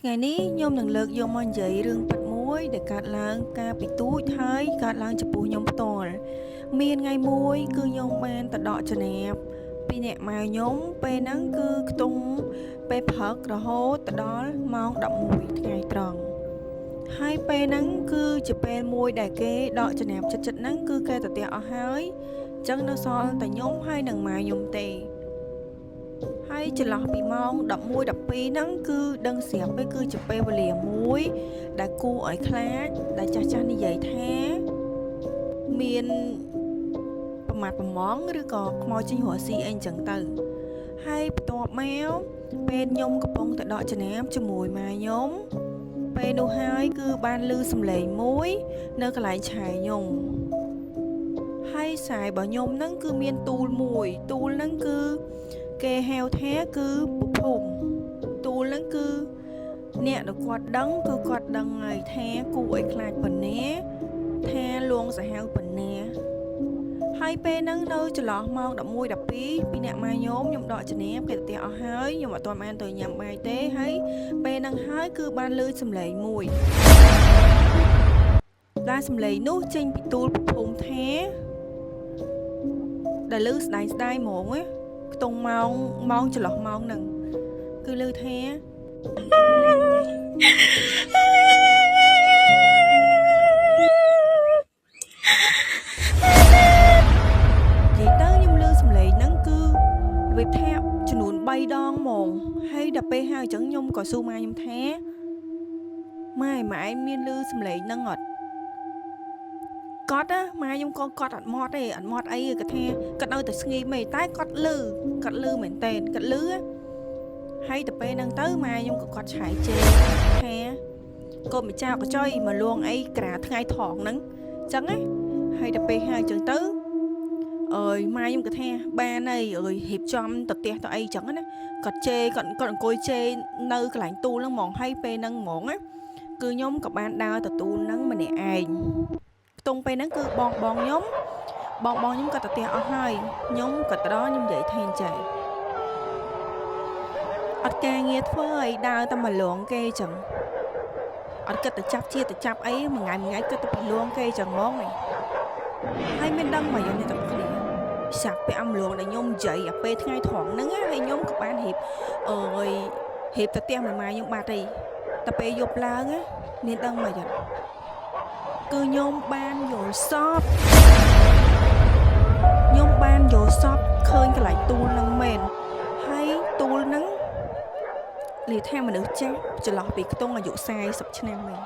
ថ្ងៃនេះខ្ញុំនឹងលើកយកមកនិយាយរឿងពិតមួយដែលកើតឡើងកាលពីទូចហើយកើតឡើងចំពោះខ្ញុំផ្ទាល់មានថ្ងៃមួយគឺខ្ញុំបានទៅដកចនាបពីអ្នកម៉ែខ្ញុំពេលហ្នឹងគឺខ្ទង់ពេលព្រឹករហូតទៅដល់ម៉ោង11ថ្ងៃត្រង់ហើយពេលហ្នឹងគឺជាពេលមួយដែលគេដកចនាបចិត្តចិត្តហ្នឹងគឺគេទៅផ្ទះអស់ហើយអញ្ចឹងនៅសល់តែខ្ញុំហើយនិងម៉ែខ្ញុំទេ ហើយចន្លោះពីម៉ោង11 12ហ្នឹងគឺដឹងស្រាប់ពេលគឺជាពេលវេលាមួយ ដែលគួរឲ្យខ្លាចដែលចាស់ចាស់និយាយថាមានប្រមាថប្រមងឬក៏ខ្មោចចេញរស់ស៊ីអីអញ្ចឹងទៅហើយបន្ទាប់មកពេលខ្ញុំកំពុងតែដកចំណាំជាមួយម៉ែខ្ញុំពេលនោះហើយគឺបានឮសំឡេងមួយ នៅកន្លែងឆែខ្ញុំហើយខ្សែរបស់ខ្ញុំហ្នឹងគឺមានទូលមួយទូលហ្នឹងគឺ គេហៅថាគឺពភូមិទូលហ្នឹងគឺអ្នកដែលគាត់ដឹងគឺគាត់ដឹងហើយថាគួរឲ្យខ្លាចប៉ុណ្ណាថាលួងសាហាវប៉ុណ្ណាហើយពេលហ្នឹងនៅចន្លោះម៉ោង11 12ពីអ្នកម៉ែខ្ញុំខ្ញុំដកជំនាបគេទៅផ្ទះអស់ហើយខ្ញុំអត់ទាន់បានទៅញ៉ាំបាយទេហើយពេលហ្នឹងហើយគឺបានឮសំឡេងមួយដែលសំឡេងនោះចេញពីទូលពភូមិថាដែលឮស្ដាយស្ដាយហ្មងណា ខ្ទង់ម៉ោងម៉ោងចន្លោះម៉ោងហ្នឹងគឺលើថានិយាយទៅខ្ញុំលើសំឡេងហ្នឹងគឺរបៀបថាចំនួន3ដងហ្មងហើយដល់ពេលហើយអញ្ចឹងខ្ញុំក៏សួរម៉ែខ្ញុំថាម៉ែម៉ែឯងមានលឺសំឡេងហ្នឹងអត់គាត់ណាម៉ែខ្ញុំក៏គាត់អត់មាត់ទេអត់មាត់អីទេគាត់ថាគាត់នៅតែស្ងៀមទេតែគាត់លឺគាត់លឺមែនតើគាត់លឺណាហើយទៅពេលហ្នឹងទៅម៉ែខ្ញុំក៏គាត់ឆែកជេរថាកូនម្ចាស់កចុយមកលួងអីក្រាថ្ងៃថងហ្នឹងអញ្ចឹងណាហើយទៅពេលហើយអញ្ចឹងទៅអើយម៉ែខ្ញុំក៏ថាបានហើយអើយរៀបចំទៅផ្ទះទៅអីអញ្ចឹងណាគាត់ជេរគាត់គាត់អង្គុយជេរនៅកន្លែងទូលហ្នឹងហ្មងហើយពេលហ្នឹងហ្មងណាគឺខ្ញុំក៏បានដើរទៅទូលហ្នឹងម្នាក់ឯង ខ្ទង់ពេលហ្នឹងគឺបងបងខ្ញុំបងបងខ្ញុំក៏ទៅផ្ទះអស់ហើយខ្ញុំក៏ទៅដល់ខ្ញុំនិយាយថាអញ្ចេះអត់ការងារធ្វើអីដើរតែមកលងគេអញ្ចឹងអត់គិតទៅចាប់ជាទៅចាប់អីមួយថ្ងៃមួយថ្ងៃគិតតែពីលងគេអញ្ចឹងហ្មងឯងហើយមានដឹងមកយកនេះទាំងគ្នាសាក់ពេលអំលងដែលខ្ញុំនិយាយអាពេលថ្ងៃត្រង់ហ្នឹងណាហើយខ្ញុំក៏បានរៀបអើយរៀបទៅផ្ទះមួយម៉ែខ្ញុំបាត់អីតែពេលយប់ឡើងណាមានដឹងមកយ៉ាង គឺខ្ញុំបានយល់សពខ្ញុំបានយល់សពឃើញកន្លែងទូលនឹងមែនហើយទូលនឹងនិយាយថាមនុស្សចាស់ចន្លោះពីខ្ទង់អាយុ40ឆ្នាំឯង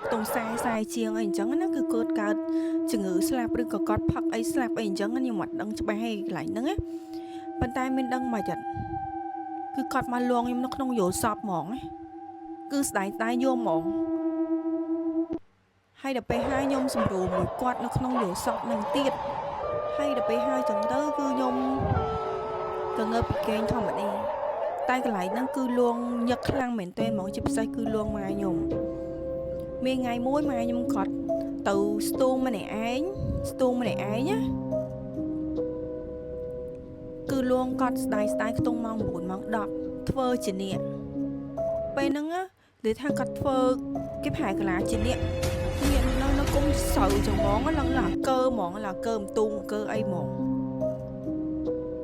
ខ្ទង់40 40ជាងអីអញ្ចឹងណាគឺគាត់កើតជំងឺស្លាប់ឬក៏គាត់ផឹកអីស្លាប់អីអញ្ចឹងខ្ញុំអត់ដឹងច្បាស់ទេកន្លែងហ្នឹងណាប៉ុន្តែមានដឹងមកចិត្តគឺគាត់មកលងខ្ញុំនៅក្នុងយល់សពហ្មងណាគឺស្ដាយស្ដាយយកហ្មង ហើយដល់ពេលហើយខ្ញុំសម្រួលមួយគាត់នៅក្នុងយល់សពនឹងទៀតហើយដល់ពេលហើយចឹងទៅគឺខ្ញុំក៏ងើបពីគេងធម្មតាតែកន្លែងហ្នឹងគឺលួងញឹកខ្លាំងមែនទែនហ្មងជាពិសេសគឺលួងម៉ែខ្ញុំមានថ្ងៃមួយម៉ែខ្ញុំគាត់ទៅស្ទូងម្នាក់ឯងស្ទូងម្នាក់ឯងណាគឺលួងគាត់ស្ដាយស្ដាយខ្ទង់ម៉ោង9ម៉ោង10ធ្វើជាអ្នកពេលហ្នឹងណានិយាយថាគាត់ធ្វើគេប្រែកាឡាជាអ្នក មាននៅនៅគុំស្រូវចឹងហ្មងឡើងឡើងកើហ្មងឡើងកើមទូងកើអីហ្មង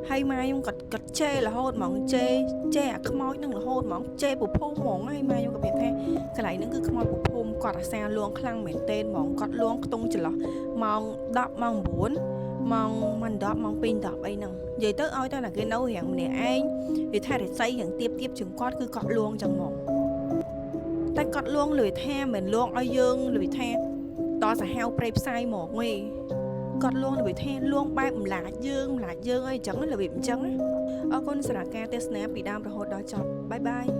ហើយម៉ែខ្ញុំគាត់គាត់ជេររហូតហ្មងជេរជេរអាខ្មោចនឹងរហូតហ្មងជេរពភូមិហ្មងហើយម៉ែខ្ញុំក៏ប្រាប់ថាកន្លែងហ្នឹងគឺខ្មោចពភូមិគាត់អាសាលួងខ្លាំងមែនទែនហ្មងគាត់លួងខ្ទង់ចន្លោះម៉ោង10ម៉ោង9ម៉ោងមិន10ម៉ោង2 10អីហ្នឹងនិយាយទៅឲ្យតែតែគេនៅរៀងម្នាក់ឯងនិយាយថារិស័យរៀងទៀបទៀបជាងគាត់គឺគាត់លួងចឹងហ្មងតែគាត់លួងលឿថាមិនលួងឲ្យយើងលឿថា តសាហាវព្រៃផ្សាយហ្មងឯងគាត់លួងរបៀបថាលួងបែបម្លាចយើងម្លាចយើងអីចឹងរបៀបអញ្ចឹងណាអរគុណសម្រាប់ការទស្សនាពីដើមរហូតដល់ចប់បាយបាយ។